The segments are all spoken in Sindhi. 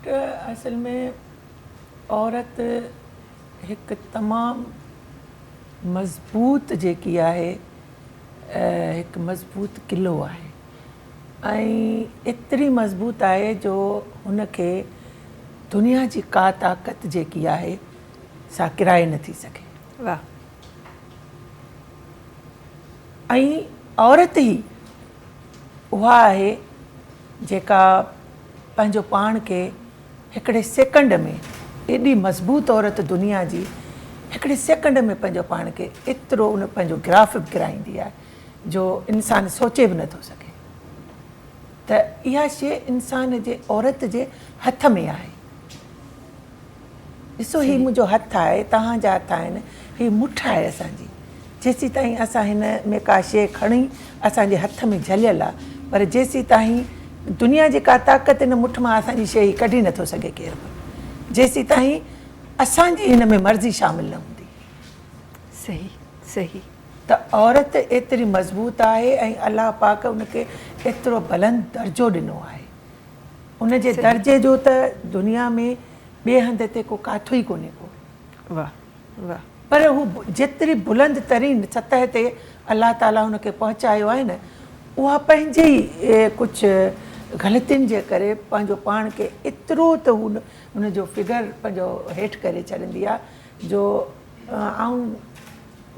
اصل ۾ عورت هڪ تمام مضبوط جيڪي آهي هڪ مضبوط قلعو آهي ۽ ايتري مضبوط آهي جو هن کي دنيا جي ڪا طاقت جيڪي آهي سا ڪرائي نٿي سگهي. واھ. ۽ عورت ئي اها آهي جيڪا پنهنجو پاڻ کي هڪڙي سيڪنڊ ۾ ايڏي مضبوط عورت دنيا جي هڪڙي سيڪنڊ ۾ پنهنجو پاڻ کي ايترو ان پنهنجو گراف به ڪرائيندي آهي جو انسان سوچي به نٿو سگهي ته اها شيء انسان جي عورت جي هٿ ۾ آهي. ڏسو هي منهنجو هٿ آهي، توهان جا هٿ آهن، هي مٺ آهي اسان جي، جيسيتائين اسان هن ۾ ڪا شيء کڻي اسان جي هٿ ۾ جهليل آهي، پر جيسيتائين دنيا جي ڪا طاقت هن مٺ مان اسان جي شيء هي ڪڍي نٿو سگهي ڪير به، جيسيتائين اسان جي هن ۾ مرضي شامل نه هوندي. صحيح صحيح. ته عورت ايتري مضبوط آهي ۽ الله پاڪ ان کي ايترو بلند درجو ڏنو آهي. ان جي درجي جو ته دنيا ۾ ٻئي هنڌ تي ڪو ڪاٿو ئي ڪونهي ڪو. واه واه. پر هو جيتري بلند ترين سطح تي الله تعاليٰ هن کي پهچايو آهي نه اها پنهنجي ئي ڪجهه غلطين جي ڪري پنهنجو پاڻ کي ايترو ته هو ان جو فگر پنهنجو هيٺ ڪري ڇڏندي آهي جو آئون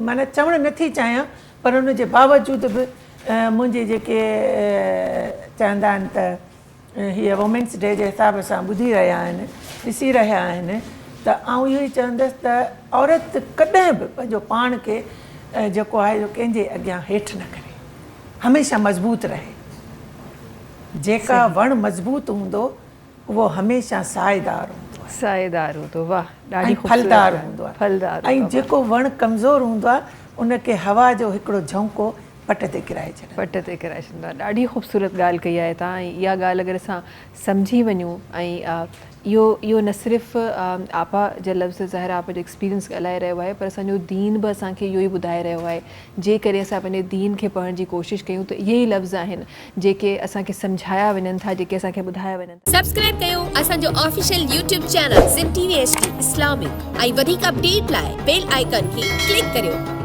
معنيٰ چوڻ نٿي چاهيان پر ان جي باوجود به منهنجي جيڪي چوندا آهن ته هيء وومينس ڊي جي حساب سان ٻڌي رهيا آهن ڏسي رهيا آهن ته آئون اهو ئي چوندس ته عورت ڪڏهن به پنهنجو پاڻ کي جيڪو آهي سو ڪنهن جي اڳيان هيٺ نه ڪري هميشه مضبوط رهي جيڪا وڻ مضبوط هوندو اهو هميشه سائيدار هوندو آهي. سائيدار هوندو واه ڏاڍي ۽ ڦلدار هوندو آهي ڦلدار ۽ جيڪو وڻ ڪمزور هوندو آهي ان کي هوا جو هڪڙو جهونڪو پٽ تي ڪرائي ڇڏندو پٽ تي ڪرائي ڇڏندو آهي ڏاڍي خوبصورت ڳالهه ڪئي آهي توهان ۽ اها ڳالهه اگر اسان سمجهي وڃون ۽ اهو اهو نه صرف آپا جا لفظ ظاهر آپا جو ايڪسپيرينس ڳالهائي رهيو آهي پر اسان جو دين به اسان کي اهو ئي ٻڌائي رهيو آهي جيڪڏهن اسان پنهنجي دين کي پڙهڻ جي ڪوشش ڪيون ته اهي ئي لفظ آهن جيڪي اسان کي سمجهايا وڃن ٿا جيڪي اسان کي ٻڌايا وڃن ٿا. سبسڪرائيب ڪيو اسان جو official YouTube channel Sindh T V H D Islamic ۽ وڌيڪ اپڊيٽ لاء بيل آئيڪان کي ڪلڪ ڪريو.